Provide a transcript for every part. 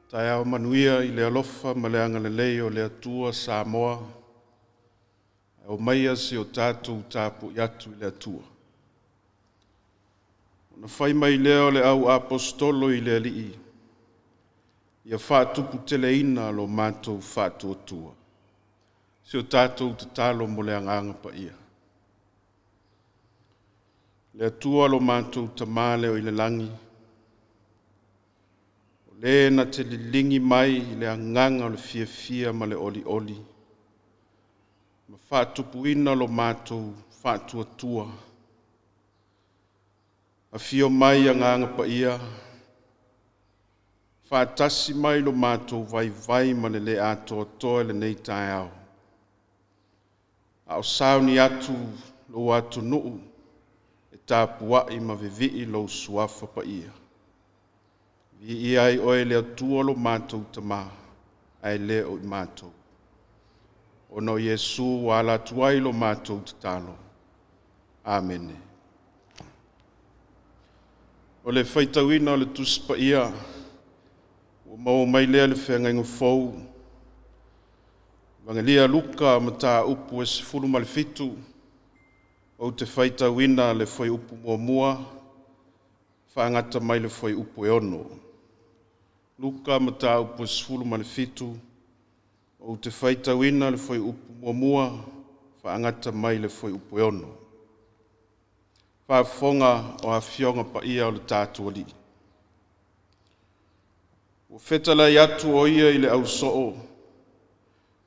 Taeao manuia i le alofa ma le agalelei o le Atua Samoa. Ae omaia se i o tatou tapuai atu i le Atua. Ona fai mai lea o le au Aposetolo i le Alii, ia faatuputeleina lo matou faatuatua. Si o tatou tatalo mo le Agaga Paia. Le Atua lo matou Tamā lea o i le lagi, o le na te liligi mai i le agaga o le fiafia ma le olioli, ma faatupuina lo matou faatuatua, afio mai Agaga Paia, faatasi mai lo matou vaivai ma le le atoatoa i lenei taeao, a o sauni atu lou atunuu e tapuai ma vivii lou Suafa Paia. Viia ai oe le Atua lo matou Tamā, ae le o i matou. Ona o Iesu ua ala atu ai lo matou tatalo. Amene. O le faitauina o le Tusi Paia, ua maua mai lea i le Feagaiga Fou, Evagelia a Luka mataupu e 17, ou te faitauina le fuaiupu muamua, faagata mai le fuaiupu e 6. Luka mataupu e 17, ou te faitauina le fuaiupu muamua, faagata mai le fuaiupu e 6. Faafofoga o Afioga Paia o le tatou Alii. Ua fetalai atu o ia i le ausoo,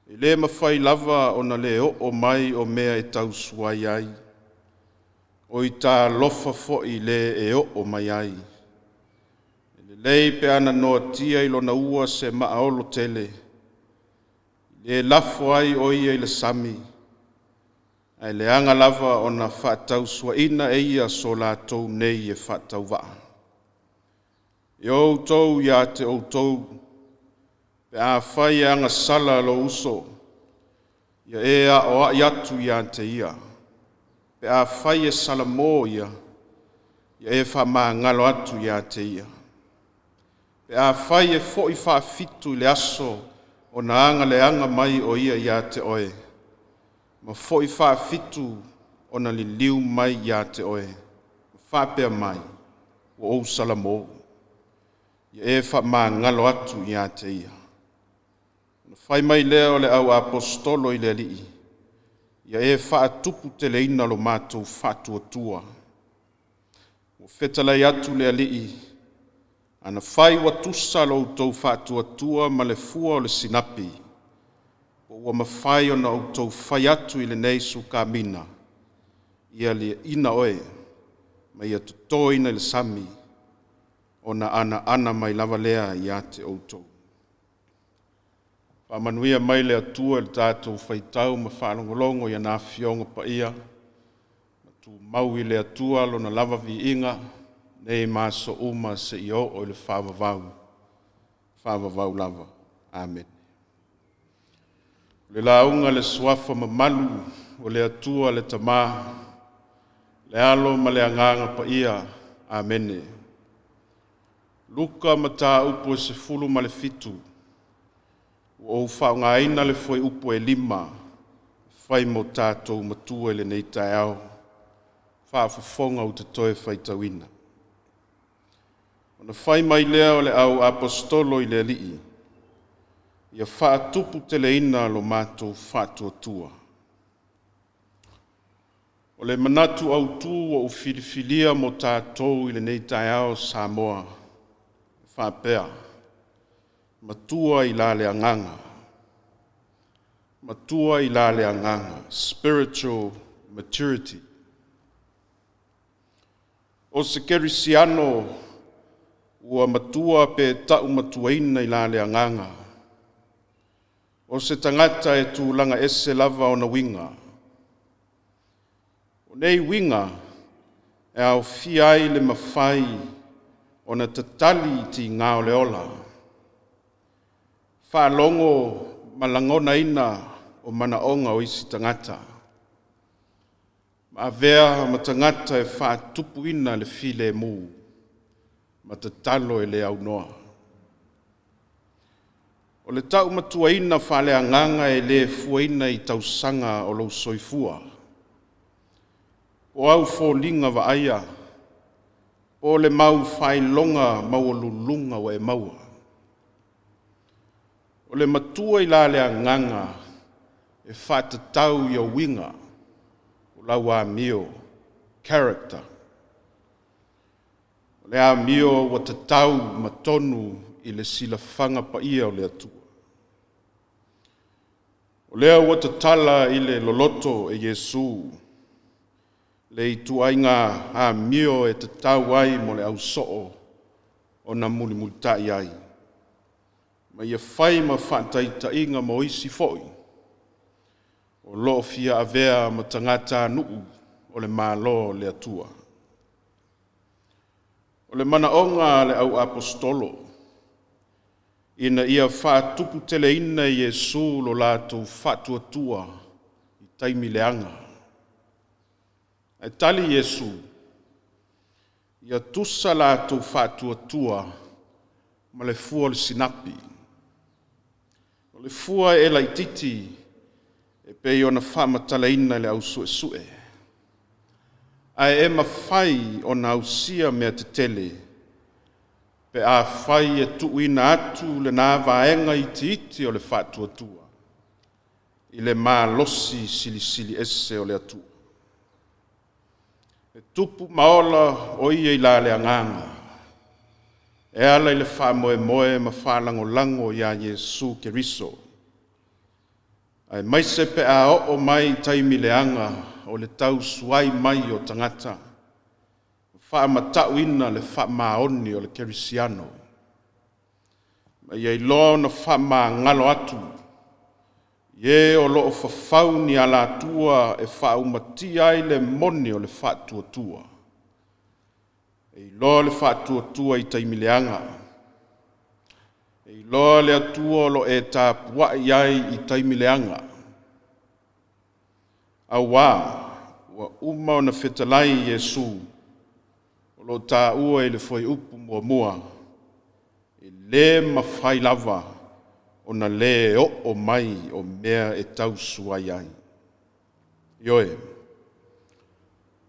e le mafai lava ona le oo mai o mea e tausuai ai. O italofa foi le e oo mai ai. E lelei pe ana noatia i lona ua se maaolo tele, e lafo ai o ia i le sami, ae leaga lava ona faatausuaina e ia so latou nei e faatauvaa. E o outou ia te outou, pe afai e agasala lou uso, ia e aoai atu ia te ia. Pe afai e salamo ia, ia e faamagalo atu ia te ia. Pe afai e foi faafitu i le aso ona agaleaga mai o ia ia te oe, ma foi faafitu ona liliu mai ia te oe, ma faapea mai, ua ou salamo, ia e faamagalo atu ia te ia. Ona fai mai lea o le au Aposetolo i le Alii, ia e faatuputeleina lo matou faatuatua. Ua fetalai atu le Alii, ana fai ua tusa lo outou faatuatua ma le fua o le sinapi, po ua mafai ona outou fai atu i lenei sukamina, ia liaina oe, ma ia totoina i le sami, ona anaana mai lava lea ia te outou. Faamanuia mai le Atua i le tatou faitau ma faalogologo i ana Afioga Paia, ma tumau i le Atua Lona lava viiga, nei ma aso uma seia oo i le faavavau, faavavau lava. Amene. O le lauga a le Suafa mamalu o le Atua le Tama, le Alo ma le Agaga Paia. Amene. Luka mataupu e 17, ua ou faaaogaina le fuaiupu e 5 e fai mo tatou matua i lenei taeao. Faafofoga ou te toe faitauina. Ona fai mai lea o le au Aposetolo i le Alii, ia faatuputeleina lo matou faatuatua. O le manatu autu ua ou filifilia mo tatou i lenei taeao Samoa, e faapea, matua i la le agaga, matua i la le agaga, spiritual maturity. O se kerisiano Ua matua pe taumatuaina i la le agaga, o se tagata e tulaga ese lava ona uiga. O nei uiga e aofia ai le mafai ona tatali i tiga o le ola, faalogo ma lagonaina o manaoga o isi tagata, ma avea ma tagata e faatupuina le filemu ma tatalo e le aunoa. O le taumatuaina faaleagaga e le fuaina i tausaga o lou soifua, o au foliga vaaia, po o le mau faailoga maualuluga ua e maua. O le matua i la le agaga e faatatau i ou uiga, o lau amio, character. O le amio ua tatau ma tonu i le silafaga paia o le Atua. O lea ua tatala i le loloto e Iesu le ituaiga amio e tatau ai mo le au soo ona mulimulitai ai, ma ia fai ma faataitaiga mo isi foi o lo o fia avea ma tagatanuu o le Malo o le Atua. O le manaoga a le au Aposetolo, ina ia faatuputeleina e Iesu lo latou faatuatua i taimi leaga. Ae tali Iesu, ia tusa latou faatuatua ma le fua o le sinapi. O le fua e laitiiti e pei ona faamatalaina e le au suesue, ae e mafai ona ausia mea tetele pe afai e tuuina atu lena vaega itiiti o le faatuatua i le malosi Silisili Ese o le Atua. E tupu ma ola o ia i la le agaga, e ala i le faamoemoe ma faalagolago ia Iesu Keriso, aemaise pe a oo mai i taimi leaga o le tausuai mai o tagata, faamatauina le faamaoni o le kerisiano, ma ia iloa ona faamagalo atu i e o lo o fafau ni alatua e faaumatia ai le moni o le faatuatua. E iloa le faatuatua i taimi leaga, e iloa le Atua o lo o e tapuai i ai i taimi leaga, auā ua uma ona fetalai Iesu, o lo o taua i le Fuaiupu 1, e le mafai lava ona le oo mai o mea e tausuai ai. Ioe,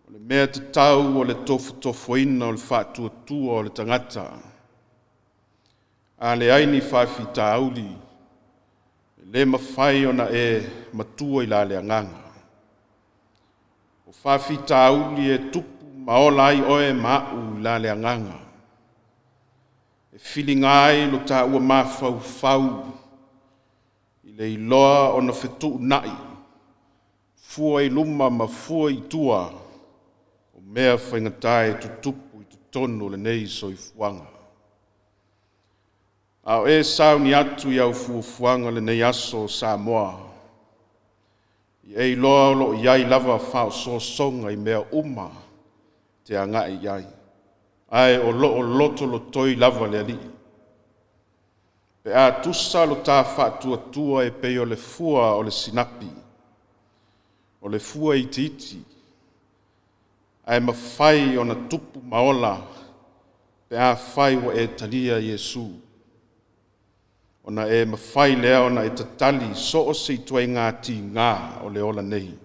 o le mea tatau o le tofotofoina o le faatuatua o le tagata. A leai ni faafitauli, e le mafai ona e matua i la le agaga. O faafitauli e tupu ma ola ai oe ma a'u i la le agaga, e filiga ai lo taua mafaufau i le iloa ona fetuunai fua i luma ma fua i tua o mea faigata e tutupu i totonu o lenei soifuaga. A o e sauni atu i au fuafuaga o lenei aso Samoa, ia e iloa o lo o i ai lava faaosoosoga i mea uma e te agai i ai, ae o lo o lotolotoi lava le Alii. Pe a tusa lo ta faatuatua e pei o le fua o le sinapi, o le fua itiiti, ae mafai ona tupu ma ola pe afai ua e talia Iesu, ona e mafai lea ona e tatali so o se ituaiga tiga o le ola nei.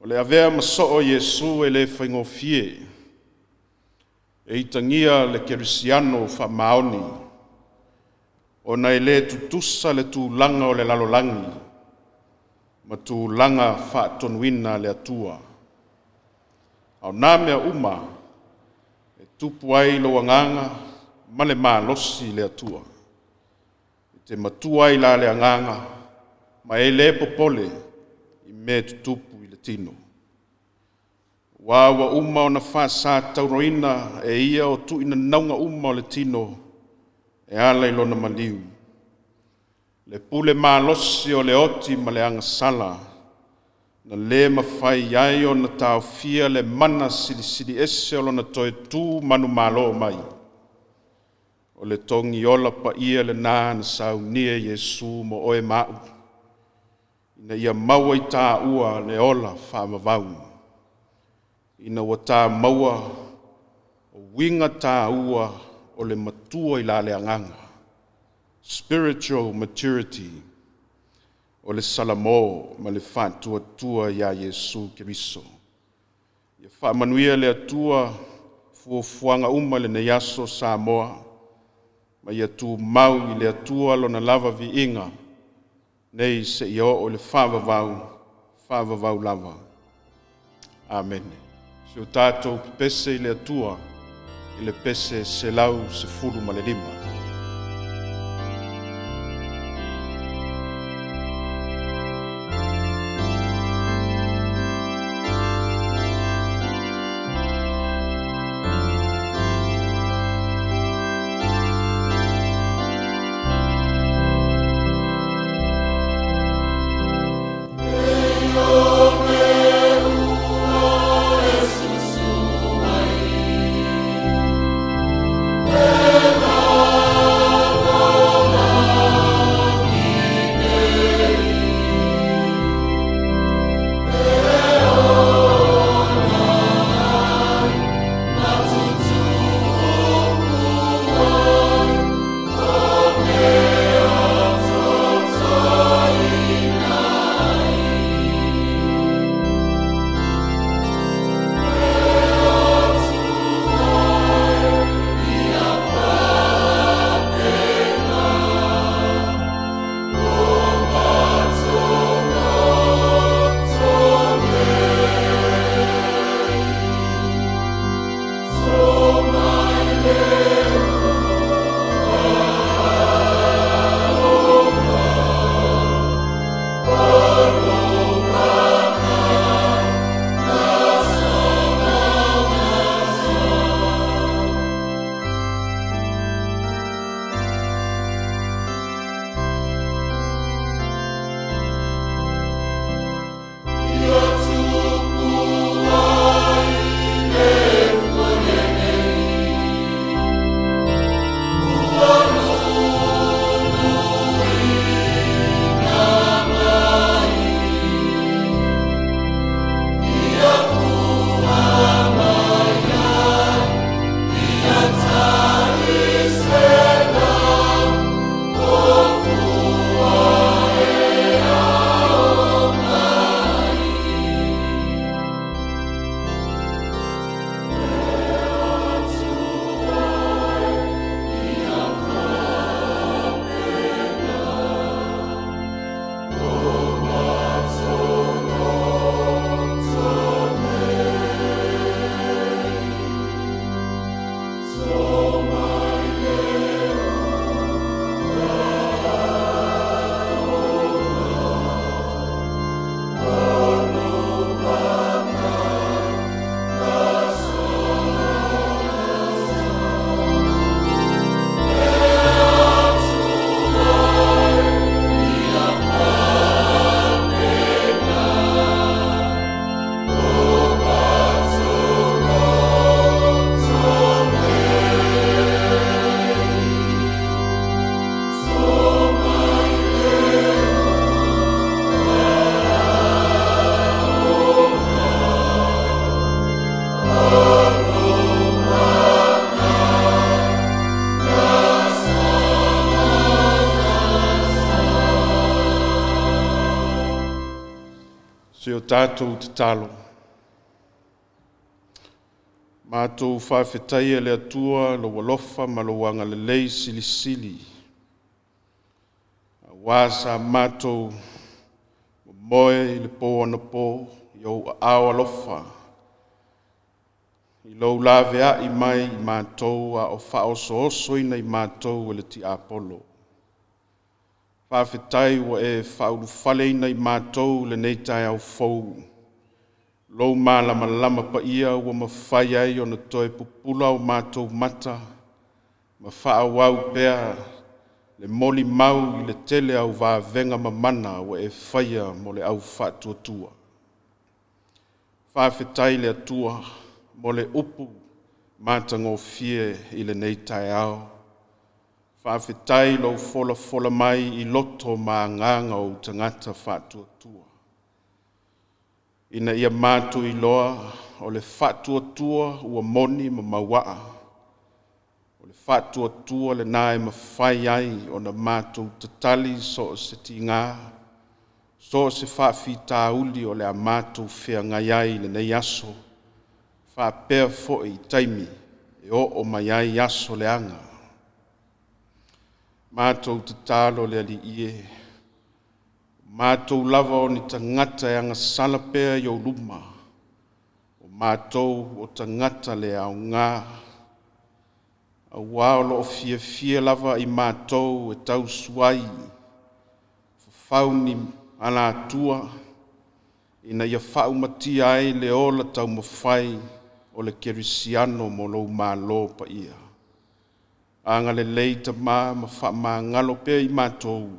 O le avea ma soo o Iesu e le faigofie, e itagia le kerisiano faamaoni, ona e le tutusa le tulaga o le lalolagi ma tulaga faatonuina a le Atua. A o na mea uma e tupu ai lou agaga ma le malosi i le Atua, e te matua ai la le agaga ma e le popole i mea e tutupu i le tino. Aua ua uma ona faasatauroina e Ia o tuinanauga uma o le tino e ala i Lona maliu, le pule malosi o le oti ma le agasala, na le mafai ai ona taofia le mana silisili ese o Lona toe tu manumalo mai. O le togiola paia lena na saunia e Iesu mo oe ma a'u, ina ia maua i tāua le ola faavavau, ina ua ta maua o uiga tāua o le matua i la le agaga, spiritual maturity, o le Salamo ma le faatuatua ia Iesu Keriso. Ia faamanuia le Atua fuafuaga uma i lenei aso Samoa, ma ia tumau i le Atua Lona lava viiga nei seia oo i le faavavau, faavavau lava. Amene. Se o tatou pepese i le Atua i le pese 115. Se o tatou tatalo, matou faafetaia le Atua lou alofa ma lou agalelei silisili, aua sa matou moe i le po anapo i ou aao alofa, i lou laveai mai i matou a o faaosoosoina i matou e le tiapolo. Faafetai ua e faaulufaleina i matou i lenei taeao fou, Lou malamalama paia ua mafai ai ona toe pupula o matou mata ma faaauau pea le molimau i le tele au vavega mamana ua e faia mo le au faatuatua. Faafetai i le Atua mo le upu matagofie i lenei taeao. Faafetai i lou folafola mai i loto ma agaga o ou tagata faatuatua, ina ia matou iloa o le faatuatua ua moni ma mauaa. O le faatuatua lena e mafai ai ona matou tatali so o se tiga, so o se faafitauli o le a matou feagai ai i lenei aso, faapea foi i taimi e oo mai ai aso leaga. Matou tatalo le Alii e, o matou lava o ni tagata e agasala pea i ou luma, o matou o tagata le aoga, aua o lo o fiafia lava i matou e tausu ai, fafau ni alatua ina ia faaumatia ai le ola taumafai o le kerisiano mo lou malo paia. Agalelei Tama ma faamagalo pea i matou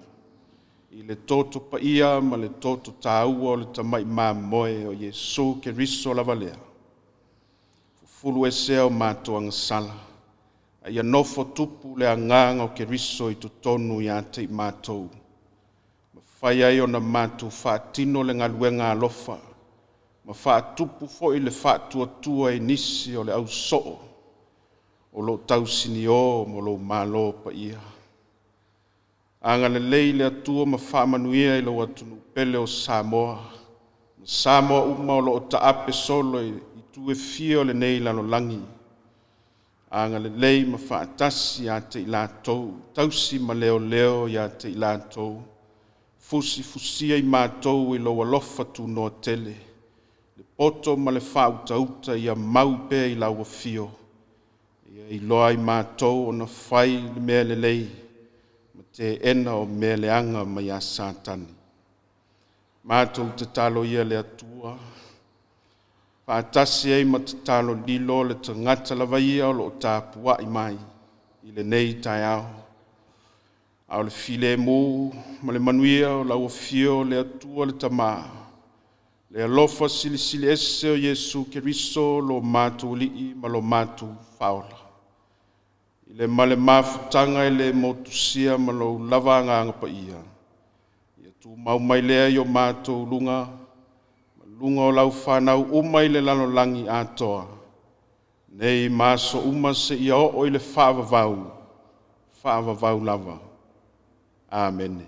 i le toto paia ma le toto taua o le tamai mamoe o Iesu Keriso lava lea. Fufulu esea o matou agasala, a ia nofo tupu le agaga o Keriso i totonu ia te i matou, mafai ai ona matou faatino le galuega alofa ma faatupu foi le faatuatua i nisi o le au soo o lo o tausinio mo lou malo paia. Agalelei le Atua ma faamanuia i lou atunuu pele o Samoa, ma Samoa uma o lo o taape solo i itu e fia o lenei lalolagi. Agalelei ma faatasi ia te i latou, tausi ma leoleo ia te i latou, fusifusia i matou i lou alofa tunoa tele, le poto ma le faautauta ia mau pea i lau afio, ia iloa ai matou ona fai le mea lelei ma teena o mea leaga mai a Satani. Matou tatalo ia le Atua, faatasi ai ma tatalo lilo le tagata lava ia o lo o tapuai mai i lenei taeao, a o le filemu ma le manuia o lau afio le Atua le Tama, le alofa silisili ese o Iesu Keriso lo matou Alii ma lo matou Faaola, i le ma le mafutaga e le motusia ma lou lava Agaga Paia, ia tumau mai lea i o matou luga, ma luga o lau fanau uma i le lalolagi atoa, nei ma aso uma seia oo i le faavavau, faavavau lava. Amene.